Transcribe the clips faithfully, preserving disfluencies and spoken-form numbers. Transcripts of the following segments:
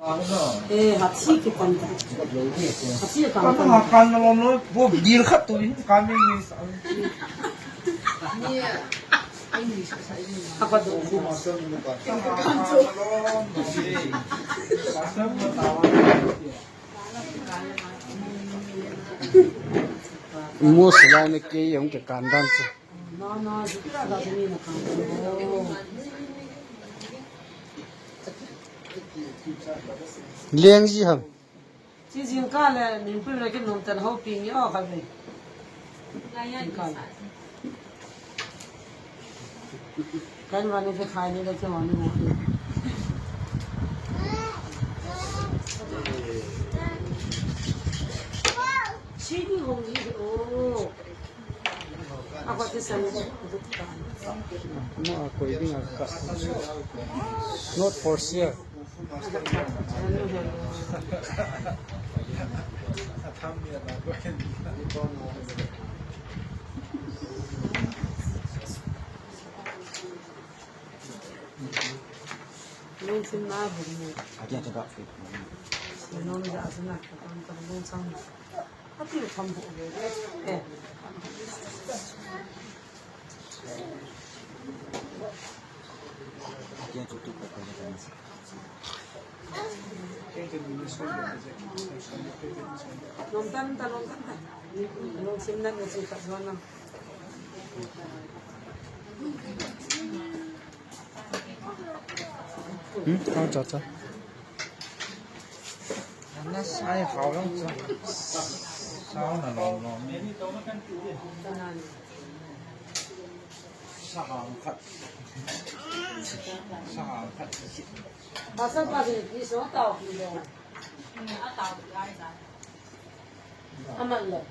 Eh, hachi kipan ta. Hachi kipan ta. Kan na lom lo, bo bil khat tu in kan ni ni sa. Apa tu? Mo selai ne ke yang ke kan dan chu. Leng ji ham. Chi jingkah le, min pui le kin nom tan ho ping yo kha ve. Jingkah le. Kan vani fe khai ni le chi vani mo. Chi ni hong ji o. Ako ti san. Mo a koi ding a ka. Not for sale. Lungsim na bun ni. Adia tu dak. Sinom ja sina ka tam tam lungsang. Ati tham bu. Eh. Lungtan ta, lungtan ta. Lungsim nan na si ka zuan na. Hmm, hao cha cha. Na sai hao long cha. Sao na long long ni. Sao khat. Sao khat. Pasal pasal ni so tao ki long. Aman lo.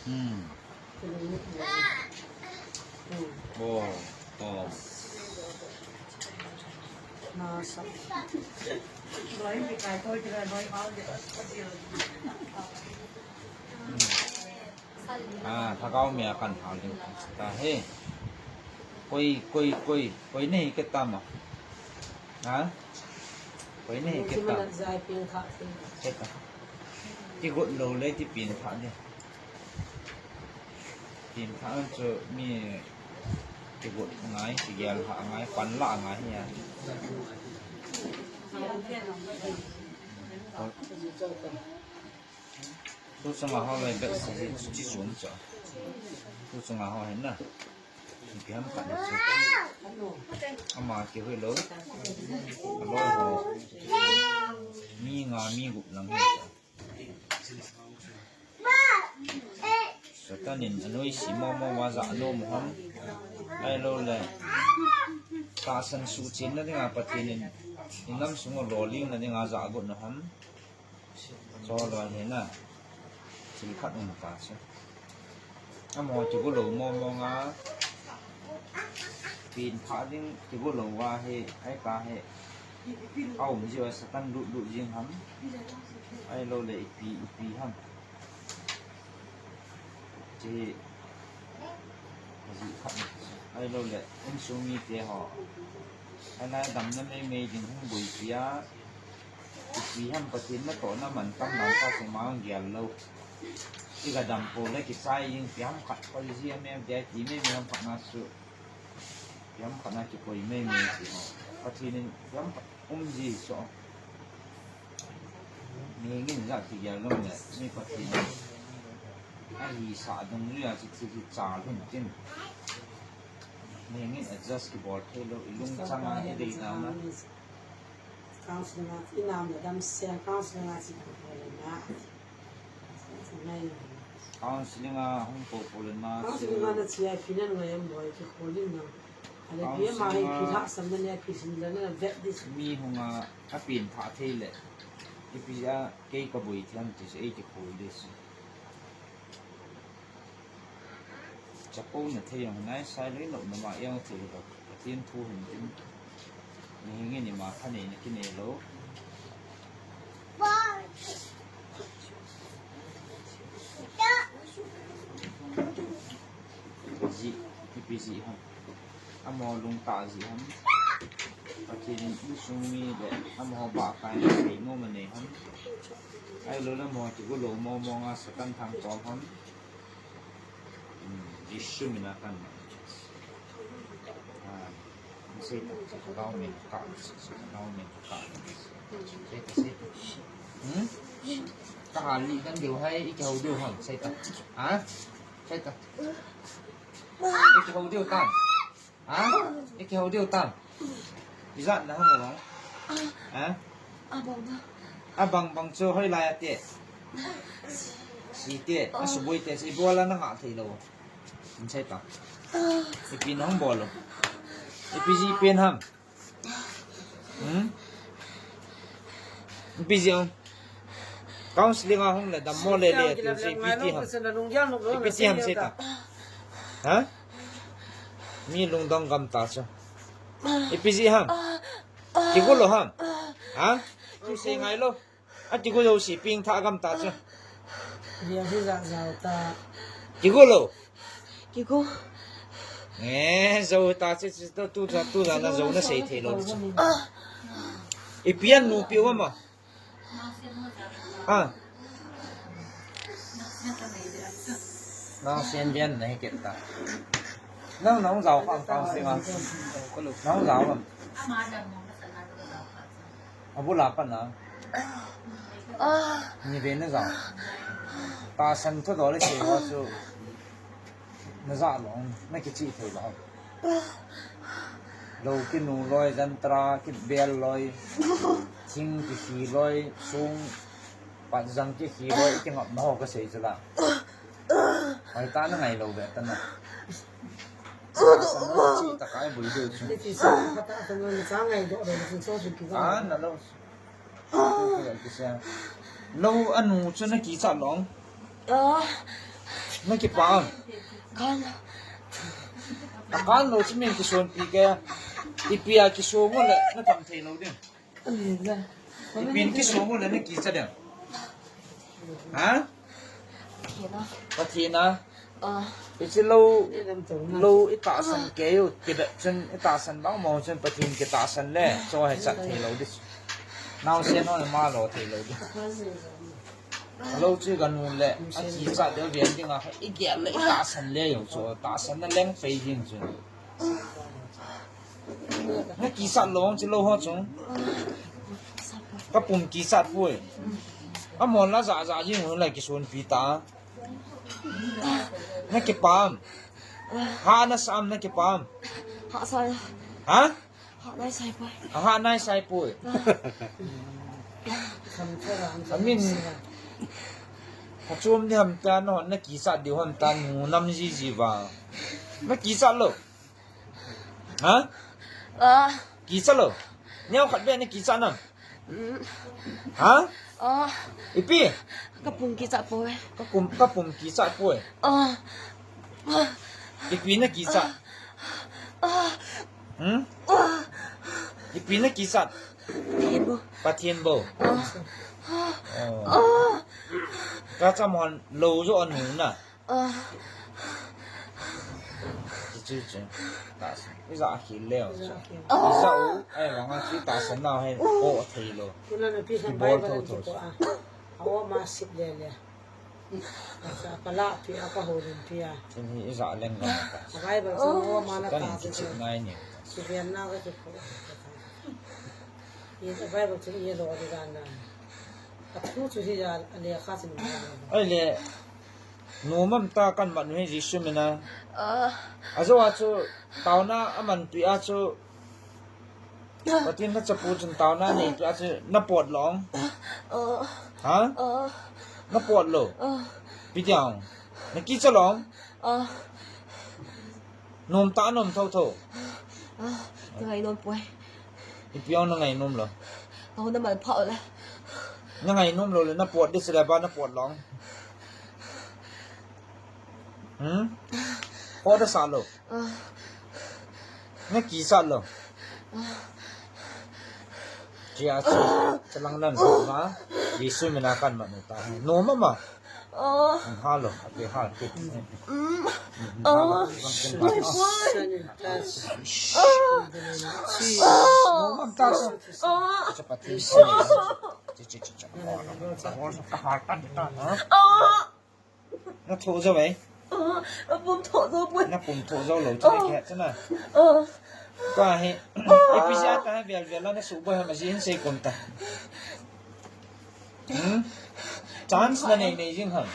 Hmm. Oh, oh. Ah, thagau mi a kan hal ding ta he. Koi, koi, koi, koi nei ke tama. Ha? Koi nei ke tama. Ke ta. Ti got lo le ti pin tha ni. Tin thang chu mi kibut ngai, kigel ha ngai, panla ngai hi a. Tu chunga ho le bek si hi chu chi sum chu. Tu chunga ho hin na. Ipi ham khat na chu. Ama kihui lo. Aloi ho. Mi nga mi gup lang hi chu. Satan in anoise momo a ja nom u ham. Ahilou le, tahsan suhchenna dinga Pathen in inam sung u lolhinna dinga ja got u ham. Chulou hi na. Thil khat um ta chu. Amaho kigo lou momo nga. Pin pha ding kigo lou a hi, ai ka hi. A um jeh a Satan lut lut jing ham. Ahilou le ipi, ipi ham. Chi, ajeh khat na. Ahilou le, insung mite ho. Ana damna meimei ding hung boipi a. Ipi ham Pathen natohna mantam lam pa sung ma hung gel lou. I ga dam pou le kichai jing ipi ham khat koi ji a mem dia ti meimei ham khat na chu. Ipi ham khat na kikoi meimei ti ho. Pathen in ipi ham khat um ji chu. Mihing in ja kigel lou le, mi Pathen in ahisah dungjuia chu thil hi chal hin tin. Mihing in adjust kibol thei lou, i lungchang a, i deina na. Counseling a, i nam le dam sel, counseling a chi ko le na. Counseling a hung pou pou le na. Counseling a na chi a ipi nan ngai em boi, kikhol in na. Ale bi ma hi ki lhahsamna le ki sinna le vet ding. Mi hung a, a pin pha thei le. Ipi a kei ka boi thei ham ti chu ei kikhol ding chu. Chapo na thei jong nai sai lei lo, na ma jong thei lo. Pathen thu hin tin. Ni hinge ni ma kha nei na kinei lo. Ji, ipi ji ham. Amaho lungtah ji ham. Pathen in insung mi le amaho ba kai na sei mo ma nei ham. Ahilou le amaho ti gu lo mo mo nga Satan thang tom ham. Hmm, Jesu mina kan. Ah, sei ta, government ka, government ka. Sei ta, sei ta. Hmm? Ka hali kan diu hai, i kihou diu ham, sei ta. Ha? Sei ta. I kihou diu tam. Ha? I kihou diu tam. Ijat na ham bang. Ha? Abang bang. Abang bang chu hoilai a te. Si te, asuboi te, si bola na nga thei lo. Insai ta. Ipi nong bol lo. Ipi ji pen ham. Hmm? Ipi ji om. Counseling a hung le dam mo le le tu si ipi ti ham. Ipi ti ham sei ta. Ha? Mi lungdong gam ta chu. Ipi ji ham. Kigo lo ham. Ha? Tu sei ngai lo. A kigo lo si ping tha gam ta chu. Dia hi za za ta. Kigo lo. Kigo. Eh, zo ta chu chu tu tu za tu za na zo na sei thei lo chu. Ipi an nu pi wa ma. Ah. Nang sen vian na hi ket ta. Nang nang zau khang khang sing a. Nang zau am. Abu la pa na. Ni ve na zau. Ta san thu do le se ho chu. Na za long, na kichi thei long. Lo kinu loi, jantra kibel loi, thing kihi loi, sung pat jang kihi loi, kingap na ho ka sei chu la. Hoi ta na ngai lo ve ta na. Chi ta kai bui deu chu. Ni ti sa ka ta ta ngai do lo, ni so chu ki. Ah, na lo. Lo anu chu na kichat long. Ah. Na kipah am? Kan. A kan lo chu min kisonpi ke. Ipi a kisong le na tam thei lo ding. Ipi in kisong le na kichat ding. Ha? Pathen a. Pathen a. Ah. Hiche lo, lo i tahsan kei u, kibep chun i tahsan bang mo chun Pathen kitahsan le, chu hi chat thei lo di. Naosen ho ma lo thei lo di. Lo chu ganu le, a kichat deu ven ding a, i gel le i tahsan le u chu, tahsan na leng pei ding chu. Na kichat long chu lo ho chu. Ka pum kichat poi. Amon la ja ja jing u le kisonpi ta. Na kipah am? Ha na sa am na kipah am? Ha sa. Ha? Ha na sai poi. Ha na sai poi. Amin. Achom ni ham ta no, na kichat diu ham ta nu nam ji ji va. Na kichat lo. Ha? Ah. Kichat lo. Neo khat be na kichat nam. Mm. Ha? Ah. Ipi? Ka pum kichat poi. Ka kum, ka pum kichat poi. Ah. Ipi na kichat? Ah. Hmm? Ah. Ipi na kichat? Pathen bou. Pathen bou. Ah. Oh. Ah. Ka cham hon lo jo anu na. Ah. Chu chu. Tahsan. I ja khel leu chu. I ja u. Ai, vang a chu tahsan nau hi. O thei lo. Tuna na pi san Bible an kipo a. A o ma sip le le. Sa ka la pi a ka ho rin pi a. Chin hi i ja leng vang ta. A Bible chu o ma na ta chu. Nai ni. Chu vian na ka chu ko. I Bible chu i lo di dan na. A thu chu hi ja a le kha chin. Ai le. Nom am ta kan mat nu hi Jesu mina. Ah. Ajo a chu taona aman tui a chu. Pathen na chapu chun taona nei tui a chu na pot long. Ah. Ha? Ah. Na pot lo. Ah. Pi diang. Na kichat long. Ah. Nom ta nom tho tho. Ah. Ngai nom poi. Ipi ong na ngai nom lo. Taona mal pha le. Na ngai nom lo le na pot di sila ba na pot long. Hmm? Phoda sa lo. Na kichat lo. Chia chu, chalang nan va. Jesu mina kan mat nu ta. No mama. Halo, ape hal te. No mam ta so. Chapati. Che che che che. Ka hal ta ta. Na tho jo ve. A pum tho jo poi. Na pum tho jo lo chu ke chana. Ka he. Ipi ja ta vel vel la na su boi ha ma jin sei kon ta. Hmm? Chance na nei nei jing ham.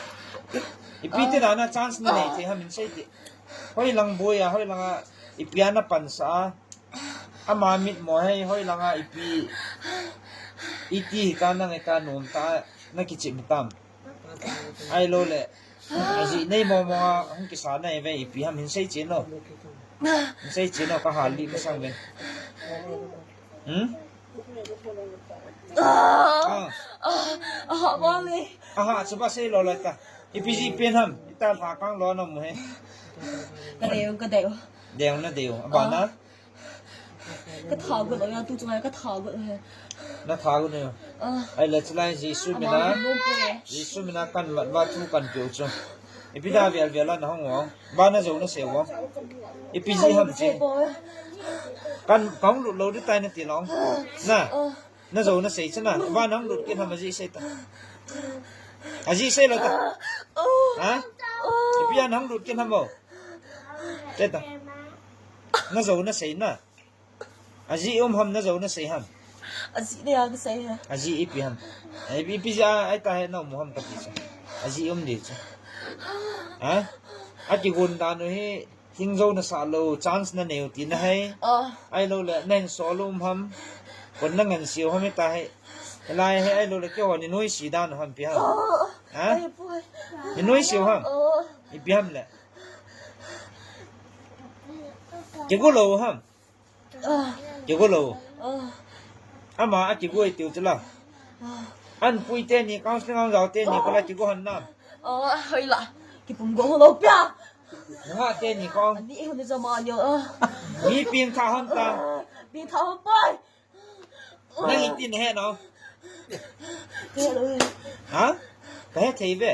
Ipi te da na chance na nei te ham in sei te. Hoi lang boi a, hoi lang a, ipi a na pan sa. Ama mit mo hei, hoi lang a, ipi. Iti hi ka na ngai ka nom ta, na kichi mi tam. Ai lo le. Aji nei mo mo a, hung kisa na ive, ipi ham hin sei chi no. Hin sei chi no, ka hal li ka sang ve. Hmm? Ah. Ah, ah, bang le. Aha, chuba sei lo la ta. Ipi ji pen ham, ita lha kang lo na mu he. Ka deu, ka deu. Deu na deu. Aba na. Ka tha got lo ya tu chunga ka tha got he. Na tha got ne. Ah. Ai le chulai Jesu mina. Jesu mina kan mat va thu kan piu chu. Ipi da vel vel la na hong o. Ba na jo na se o. Ipi ji ham che. Kan kong lu lo di tai na ti long. Na. Na jo na sei chana. Ba nang lut kin ham ji sei ta. Aji sei lo ta. Ha? Ipi a nang lut kin ham o. Te ta. Na jo na sei na. Aji um ham na jo na sei ham. Aji ne a ka sei ha. Aji ipi ham. Ai ipi ja ai ta he na mu ham ka ti cha. Aji um di cha. Ha? Ati gun da no he. Hing jo na sa lo, chance na neu ti na hei. Ah. Ai lo le, na hin so lo um ham. Kon na ngan siu ham ta hei. Lai hei ai lo le, kei ho ni noi si dan ham pi ham. Ah. Ha? Ai, poi. Ni noi siu ham. Ah. Ipi ham le. Kigo lo ham. Ah. Kigo lo. Ah. Ama a kigo i tiu chula. Ah. An pui te ni, counseling ang jao te ni, kola kigo han na. Ah, hoi la. Kipum go lo pia. Nga te ni kong. Ani ho ni jama ni, ah. Mi ping tha hon ta. Ping tha hon pai. Nang iti ne he no. Te lo he. Ha? Ka he thei ve.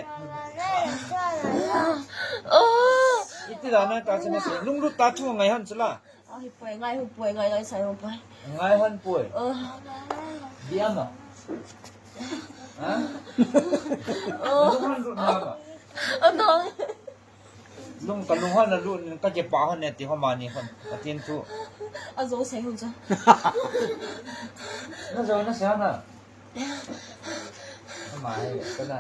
Ah. Iti la na ta chana se. Lunglut ta thu ngai hon chula. Ai, poi ngai hon poi, ngai ngai sai hon poi. Ngai hon poi. Ah. Dia ma. Ha? Ah. Lung hon lut na ma. Anang. Lung ka lung hon na lut, ka ke pa hon ne ti ho ma ni hon. Ka tin thu. A jo sai hon cha. Na jo na sa na. Ama he, ka na.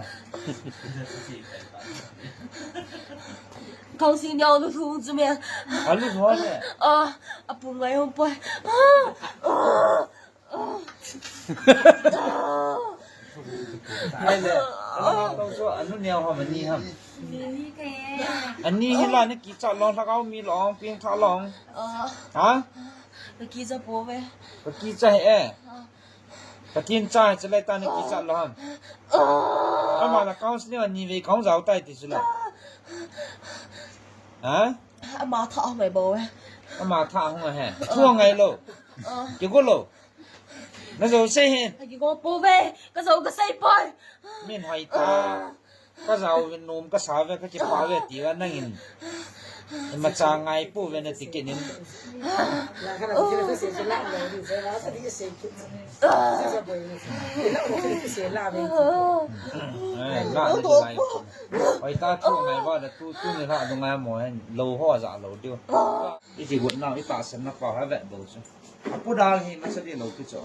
Kau si nyau lu thu chu me. A lu thu ne. Ah, a pu ngai hon poi. Ah, ah. Ai le, ala tong so anu niau ham ani ham. Ani hi la ni kicha long lhagao mi long ping tha long. Ah. Ha? Ka kicha po ve. Ka kicha he e. Ah. Ka tin cha he chulai ta ni kicha lo ham. Ah. Ama la counseling ani ve kong jao tai ti chulai. Ha? Ama tha hong mai bo ve. Ama tha hong he. Thu ngai lo. Ah. Kigo lo. Na jo sei hin. Ka kigo po ve, ka jo ka sei poi. Min hoi ta. Ka jo ve nom ka sa ve ka kipa ve ti va nang in. Ma cha ngai po ve na ti kinin. Eh, la na ti ngai. Hoi ta thu ngai va da tu tu ni la du ngai mo hen. Lo ho ja lo diu. I ti got na i ta sen na pa ha ve do chu. A pu dal hi masa di lo ki chu.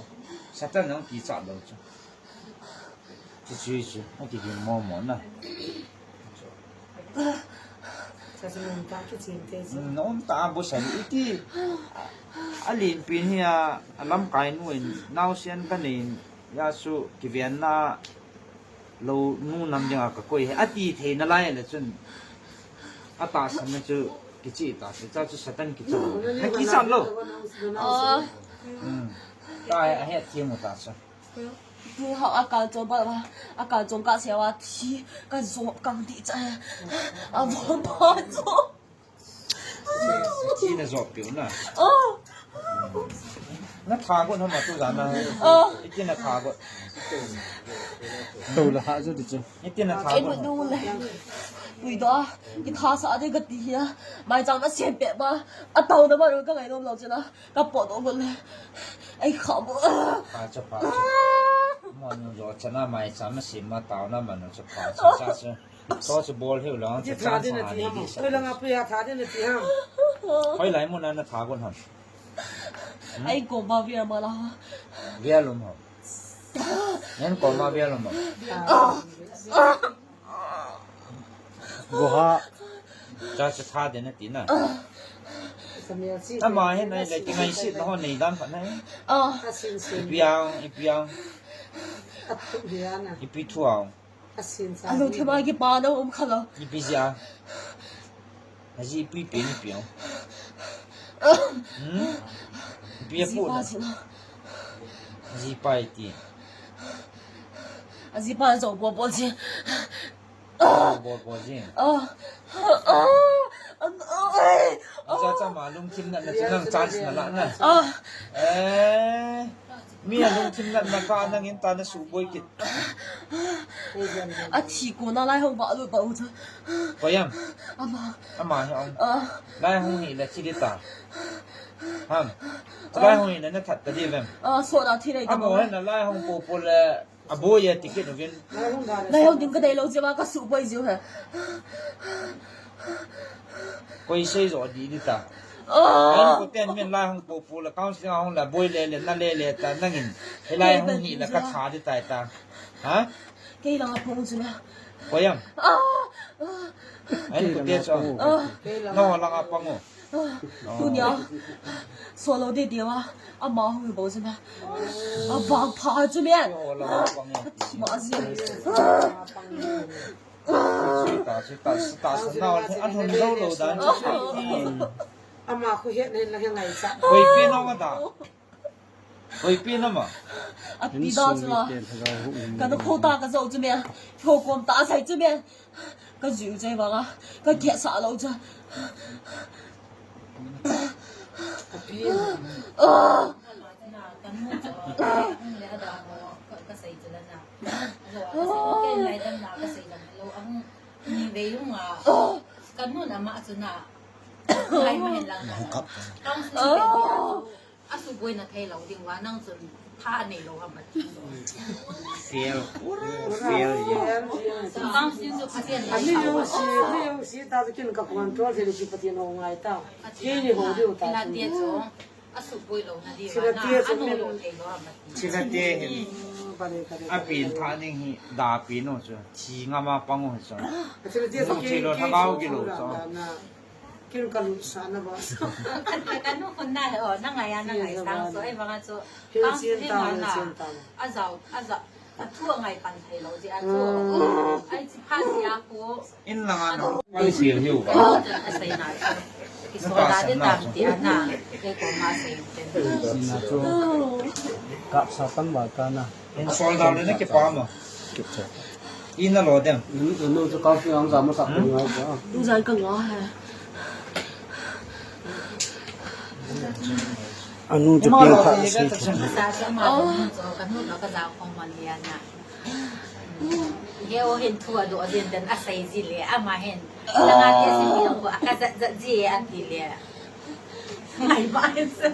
Satan nang ki cha lo chu. Chi chi chi. A ki gi mo mo na. Sa sa nang ka ki chin te chi. Mm, na um ta bu sa ni i ti. A lin pin hi a, a lam kai nu in nau sian ka nei ya su ki vian na. Lo nu nam dinga ka koi he. A ti thei na lai le chun. A ta san na chu kichi ta. Kicha chu Satan kicha lo. Na kicha lo. Oh. Hmm. Ta he a he thiam ta chu. Tu ha a kal chom ba, a kal chom ka se wa thi, ka zo ka di cha. A vo pa chu. Chi na jop piu na. Oh. Na tha got hama tu jana. Oh. Iti na tha got. To la ha jo di chu. Iti na tha got. Ei nu le. Pui da. Ki tha sa de ga ti hia. Mai chang na sem pe ba. A tau na ba ro ka ngai nom lo chena. Ka po do got le. Ei kha bo. Pa cha pa cha. Mo nu jo chana mai chang na sem ma tau na ma nu cha pa cha cha cha. To chu bol hiu lang, chu tha chance ding na ha ti ni ham? Di sa. Oi, lang a pui a tha ding na ti ham? Hoi lai mun a na tha gon ham? Ai ko ba via ma la. Via lum ham? Nen ko ma via lum ham? Go ha. Cha chu tha ding na ti na. Ama hin ai le ki ngai sit na ho nei dan pha na. Ah. Ipi ang, ipi ang. Ipi thu ang. A lungthim a kipa na um kha lo. Ipi jeh a? Aji ipi pen ipi ang. Hmm? Ipi apu na? Aji pa iti. Aji pa jo bo bo ji. Bo bo ji. Ah. Ah. Ah. Ah. Aja cha ma lungthim na na chu nang chance na la na. Ah. Eh. Mi a lungthim natna kha nangin ta na suboi kit. A thi kona lai hung ba lut ba u chu. Koyam. Ama. Ama hi ong. Ah. Lai hung hi le thi di ta. Ham. Lai hung hi le na that ta di vem. Ah, so na thi nei ta. Amo ba. He na lai hung po po le aboi a ticket uvin. Lai hung ding ka dei lo jiu a ka suboi jiu he. Koi sei jo di di ta. Ah. Ai ko ten min lai hung po po la council hung la boi le le na le le ta nangin. He lai hung hi la ka tha di tai ta. Ha? Kei lang a pung chu na. Koyam. Ah. Ai ko te cho. Ah. No lang a pang o. Ah. Tunia. Solo de de wa. Ama hung bo chu na. A vang pha chu me. No lang a pang o. Thi ma ji. Ah. Sui ta, sui ta, sui ta, sui ta, sui ta, sui ta, sui ta, sui ta. Ama khu het nen la he ngai cha. Koi pi na ma da. Koi pi na ma. A pi da chu la. Ka na kho ta ka zo chu me. Kho kom ta sai chu me. Ka jiu chai ba ka. Ka khe sa lo cha. A pi. Ah. Ka nu chu, a hung le a da ho, ka, ka sei chu la na. Ajo, ka sei, ken lai dam na, ka sei dam lo, a hung, ni vei hung a, ka nun ama chu na, lai ma hin lang na. Counseling ken dia chu, a suboi na thei lo ding va, nang chun tha nei lo ham a ti. Fail. Fail. Counseling chu Pathen in a mi jong si, mi jong si ta chu kin ka control thei le si Pathen ho ngai ta. Pathen ni ho diu ta. Ina chu. Ti chu. A suboi lo na di. Chila va na, ti a chu a no min lo thei lo ham a ti. Chila ti hin. Mm, bale, bale, bale, bale. A pin tha ding hi da pin o chu. Thi ngam a pang o chu. A chila ti a chu. Thi lo thagau ki lo chu. Kin ka lut sa na ba. Ka, ka, ka nu khun na he o, na ngai a, na ngai sang so, ai vang a chu. Hin counseling ta, a na. Hin counseling ta. A jao, a jao. A thu a ngai pan thei lo ji a chu. Mm. Ai chi pha ji a ko. In lang a na. Pang sil hiu ba. Ko jan a sei na. Ki so da de tam ti a na. Ke ko ma sei ten. Sina chu. Kap sa pan ba ka na. In sol da le na ki pa ma. Kip cha. In a lo dem. Nu, nu chu ka fi ang za ma sa ko ngai ba. Tu zan ka nga he. Anu chu pin kha si. Sa sa ma chu ka nu ka za khong man lia na. He o hin thu a do a din den a sei ji le ama hin. Langa te si mi ko a ka zat zat ji a ti le. Ngai ba hin sa.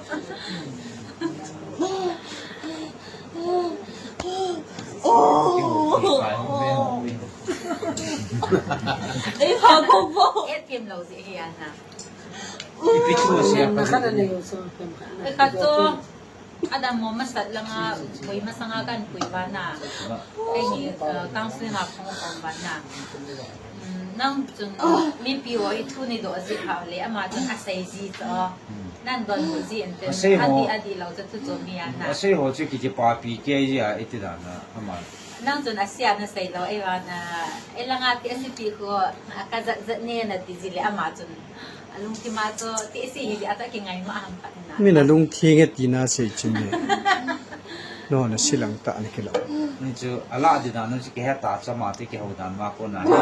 Ei ha ko bo. E tim lo ji he ana. Ipi thu sia ka. Ka to. Adam mo masat langa, koi masanga kan koi vana. Kei ni, uh, counseling a phong phong vana. Mm, nang chun mipi o i thu ni do ji kha le, ama chun a sei ji to. Nan don ko ji ente. A sei ho. Adi, adi lo chu thu chu mi ana. A sei ho chu ki, ki papi ke ji a iti dan a, ama. Nang chun a sia na sei lo, ei vana. Ei langa ti a si pi ko, a ka zat zat ne na ti ji le, ama chun. A lungthim a chu, ti si hi a ta ki ngai ma ham pa na. Min a lungthim e tina sei chu mi. No, na silang ta ni kilo. Ni chu, a la di dan, no chu ki he ta cha ma ti ki ho dan ma ko na ni.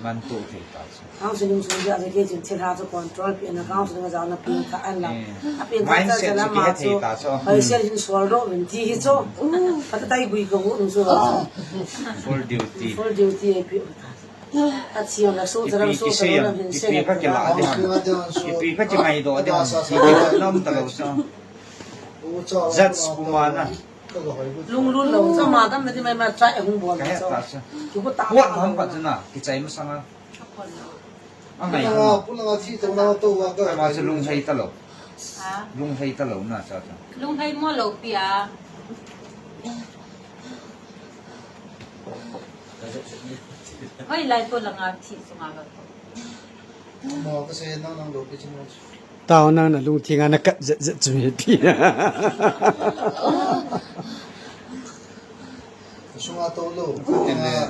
Mantu thei ta chu. Counseling sung dia kei chun thilha chu control pi na counseling a jao na pi tha an la. Eh. A pi tha mindset chu kihe thei ta chu. Hoi sel hin sol ro min ti hi chu. Pata tai gui ka hu nu chu. Full duty. Full duty ai pi. A chi na su jara su ka lam hin se. Ipi ka kila ding ham. Ipi ka chi ngai do ding ham. Ipi ka nom ta lo chu. Judge kuma na. Lunglut lou, chama dam na ti mai ma chai hung bol. Ka he ta chu. Ki ko ta. Huat ham ka chu na, kichai masang a. A ngai. Pulanga, pulanga thi to na to wa ka. Ama chu lunghei ta lou. Ha? Lunghei ta lou na cha cha. Lunghei mo lou pi a. Hoi lai pulanga thi sunga ka. Mo ka se nang nang lou pi chu mo. Tao nang na lungthim a na kat zet zet chu mi pi. Sunga to lou, ka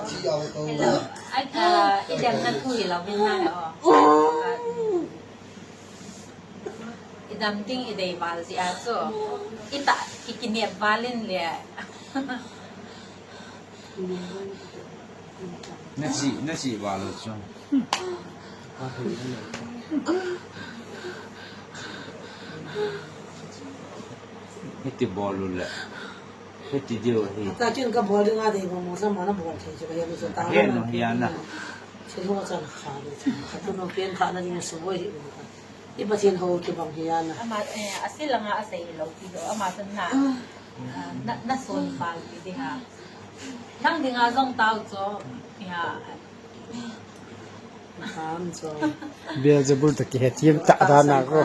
thi au to. Hello. Ai, ah, i dam na thu hi lou min na, oh. I dam ting i dei val si a chu. I ta, i kinep val in le. Na chi, na chi val chu. Hiti bol u le. Hiti diu hi. Ta kin ka bol ding a dei mo mo sa ma na bol thei chu ka ya mo sa ta. He no hi ana. Thil ho chan kha le chan. Ka tu no pen kha na ding su boi hi. I Pathen ho kibang hi ana. Ama, eh, a sil anga a sei lou ti do. Ama chun na, ah, na, na son pal ti ding a. Nang ding a jong tao cho. Ya. Ham cho. Beelzebul to kihe thiam ta da na ko.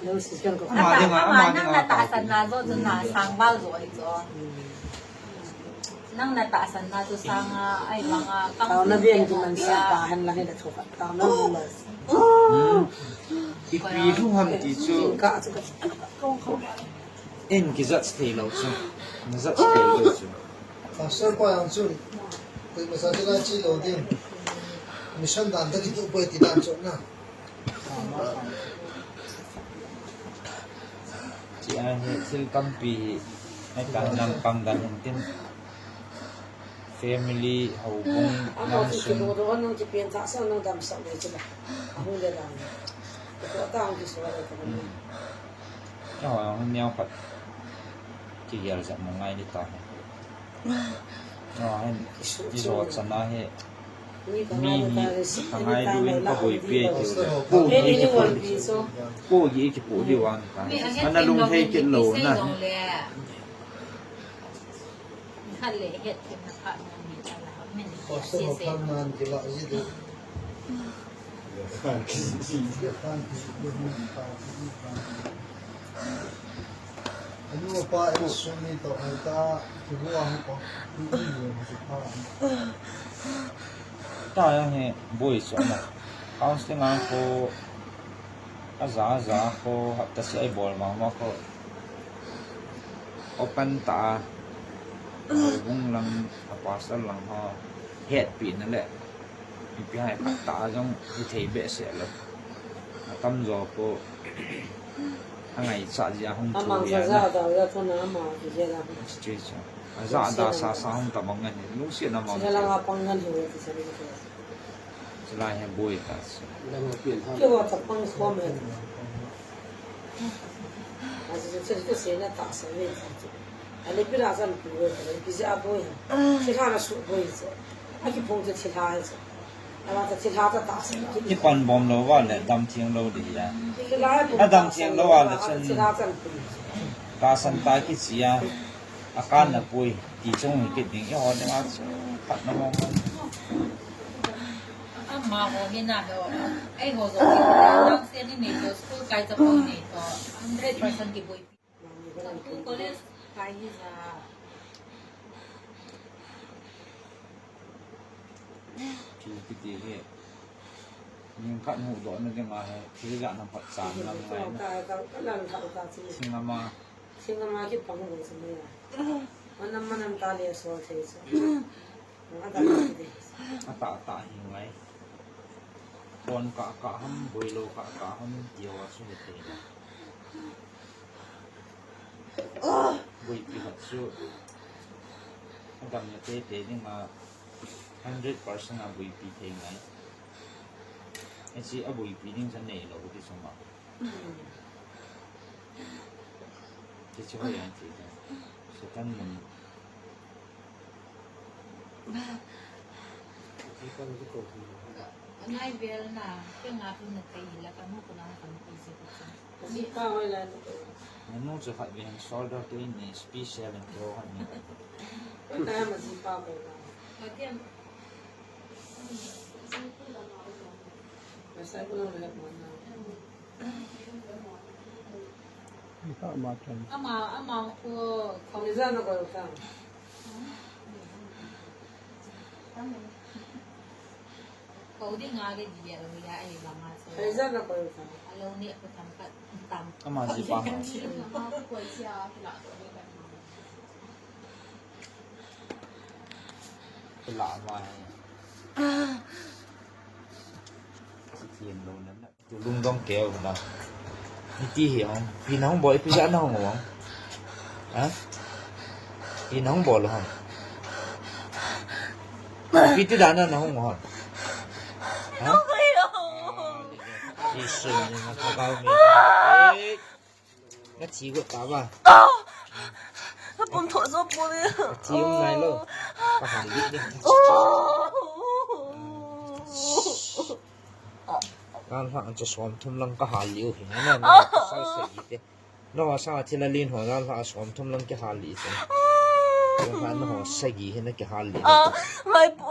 Lo si chen ko. Ama ding a, ama ding a. Nang na tahsan na jo chu na sang bal jo ai cho. Hmm. Nang na tahsan na chu sanga, ai manga, kam. Tao na bian ki man sa ta han la he da thoka. Tao na bian la. Hmm. Ipi thu ham ti chu. Ka chu ka. En ki judge thei lou chu. Na judge thei lou chu. Pastor pa yang chu. Koi masa chu la chi lou ding. Mission dan ta ki tu poi ti dan chu na. Chi a hi thil tampi hi, ai ta nampang dan hin tin. Family, houbung, lam sung. Ka ho ang neo khat. Kigel jat mo ngai ni ta hi. Ahin, ijo chana hi. Mi hi, ka ngai diu in ka boipi e tiu le. Pu hi kipui. Pu hi kipui diu an ka. Ana lunghei kit lou na. Anu apa en sumi to ai ta, ki bua ho ko. Ta yang he boi so na. Counseling ang ko, aja aja ko, hapta si ai bol ma ma ko. Open ta. Bung lang, a pastor lang ho. Hetpi na le. Ipi ham khat ta jong hithei behseh lou. Atamjo ko angaicha jeh a hung thu hi a na. Aja da sasa hung tabang ngan hi. Lungset na ma. Chulai hi boi ta. Aji chu chu se na ta sa ve chu. Ani pi la san pi ve ta, pi ja boi. Thilha na su boi chu. Aki phong chu thilha chu. Ama ta thilha ta ta sa. Ki pan bom lou va le dam theng lou di ya. Thilha bom. Na dam theng lou va le chun. Thilha san pi. Ta san ta ki chi ya. A kan na pui, ti chung hi kit ding, eiho ding a chu, phat na mong. Ama ho hi na ho, eiho jong hi na, nang se ni nei to, school kai cha poi nei to, hundred percent kiboi. School college kai hi ja. Chu kiti hi. Ning khat huhdoh na ding ahi, thil jat na phat chan na ngai na. Ka, ka, ka lang khat ka chu. Sing ama. Sing ama kipang lo chu mai a. Manam manam ta le so thei chu. Nga ta le de. Ata ta hi ngai. Pon kah kah ham, boilo kah kah ham, tia chu hithei na. Boipi khat chu. Adamna teitei ding a. Hundred percent a buipi thei ngai. Hiche a buipi ding chan nei lou ti sum a. Hiche chu hoi an ti ta. Satan mun. Ngai vel na, ke nga tu na kai hila ka mu ku na ka mu ku si ku sa. Nanu chu khat veng solder te in special and pro khat ni. Ama, ama ko, ko. Ko di nga ke di ya, ya, eh, ba nga so. Alo ni ko tam ka, tam. Ama ji pa ma. Ama ko ko sia, kila to ni ka. Kila ma. Sitien lo na. Lungdong keu na. Iti hi hong. Pi na hung bol, ipi ja na hung hong. Ha? Pi na hung bol hong. Pi ti da na na hung hong. Ha? Isu ni na ka gao mi. Na thi got ta ba? Pum tho so pu ni. Thi um nai lo. Ka han li de. Kan hla an cha som thum lang ka hal liu hi na na sai sai te. No sa thi la lin ho lan hla som thum lang ki hal li te. Kan ho sa gi hi na ki hal li. Mai pu.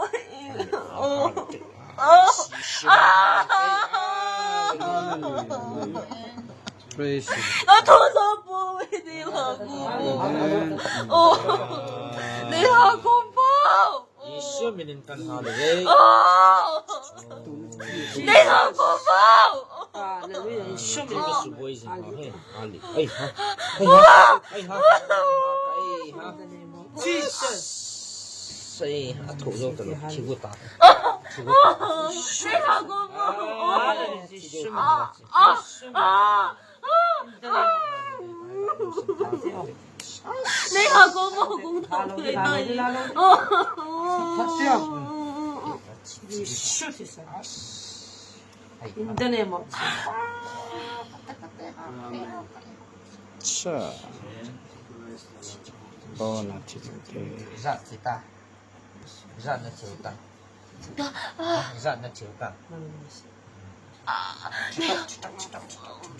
Praise him. Amen. Oh. Amen. Isu minin kan hal le. Oh. Isu minin ka suboi jing ha he. Hal le. Ai ha. Ai ha. Ai ha. Ai ha. Jesus. Sai, a tho zo ta lo, thi got ta. Thi got ta. Nei ha ko mo kung tho thei tai. In the name of Jesus. Cha. Bona thi thi. Ijat thi ta. Ijat na thiu ta. Ijat na thiu ta.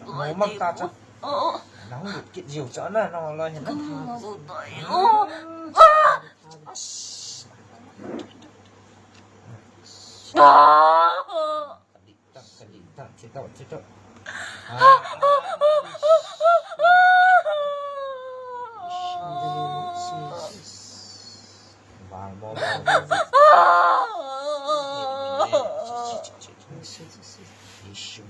Mo mang ta cha. Na hung lut kit jiu cha na, na lo hin na. Ka dik tah, ka dik tah, thi tah, thi tah. Ah. Bang, bang, bang, bang. Isu.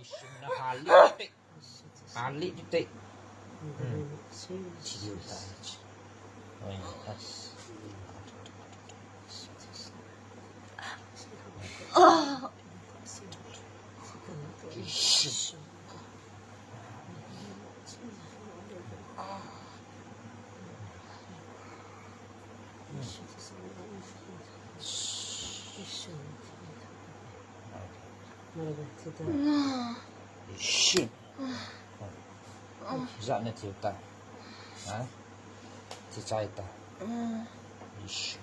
Isu na hali. Hali tu te. Hmm. Chiu ta. Oi, as. Isu. Ijat na thiu ta. Ha? Thi chai ta. Isu.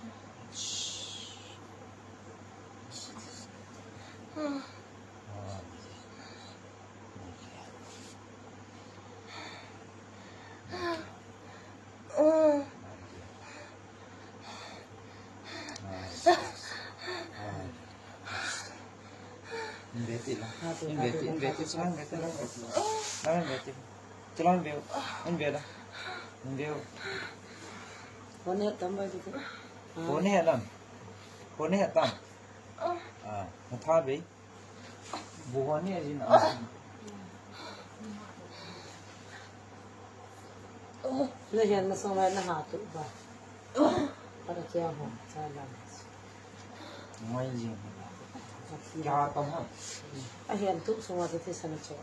Inveti la. Inveti, inveti, inveti la. Inveti. Chulai inveu. Inveu la. Inveu. Phone he tam bai tu. Phone he tam. Phone he tam. Ah, na tha be. Bu ho ni ajin a. Na hian na song lai na ha tu ba. Para kia ho, cha la. Ngai jing. Kia tam ha. A hian tu song a ti sana cho.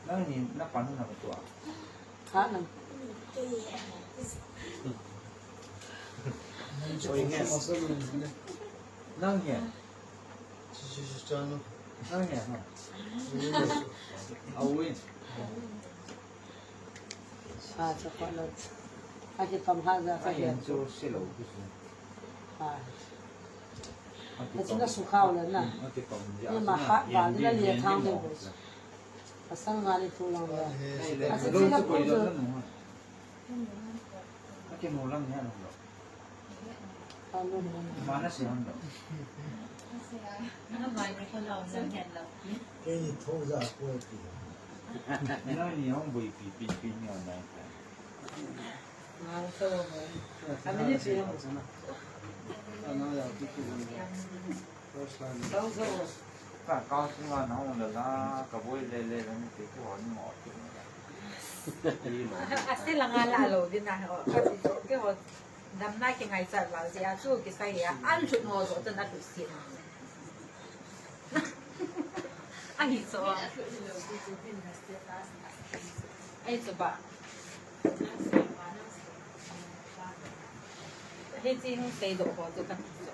Nang ni na pan na tu a. Ha nang. Nang he. Nang he, ha. Awin. Sa sa pa lo. Ati pam ha za sa. Ayan chu silo kusu. Ha. Ati na su khao le na. Ati pam ya. Ni ma ha ba ni na le thang le. Pasal nga ni tu lang le. Ati na ku. Ati mo lang ya lo. Mana siya ang daw. Kei ni thong za ko ti. Ina ni hong bui pi pi pi ni on nai. Ana ya ti ku. First time. Ka, ka singa na hong la la, ka boi le le la ni te ko ni mo. Ase la nga la lo din na ho. Ka ti ke ho. Damna kingaichat lou jeh a chu kisei a, an lhut ho joh chun alhut sin. Ahi chu. Ahi chu ba. Hiche hung seidoh ho chu kati chu.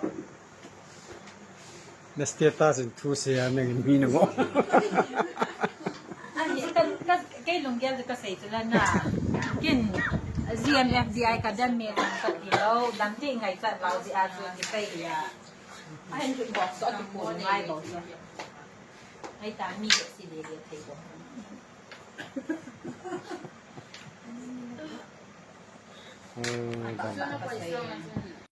Na status in thu sei a nang in mi na ngo. Ahi, ka, ka, kei lunggel chu kasei chu la na. Ken G M F D I ka dam me lang ka ti lou, dam ti ngaichat lou jeh a chu kisei a. Ahin chu box chu ati ko ngai lou chu. Hei ta mi ke si le le thei lou. Hmm, dam.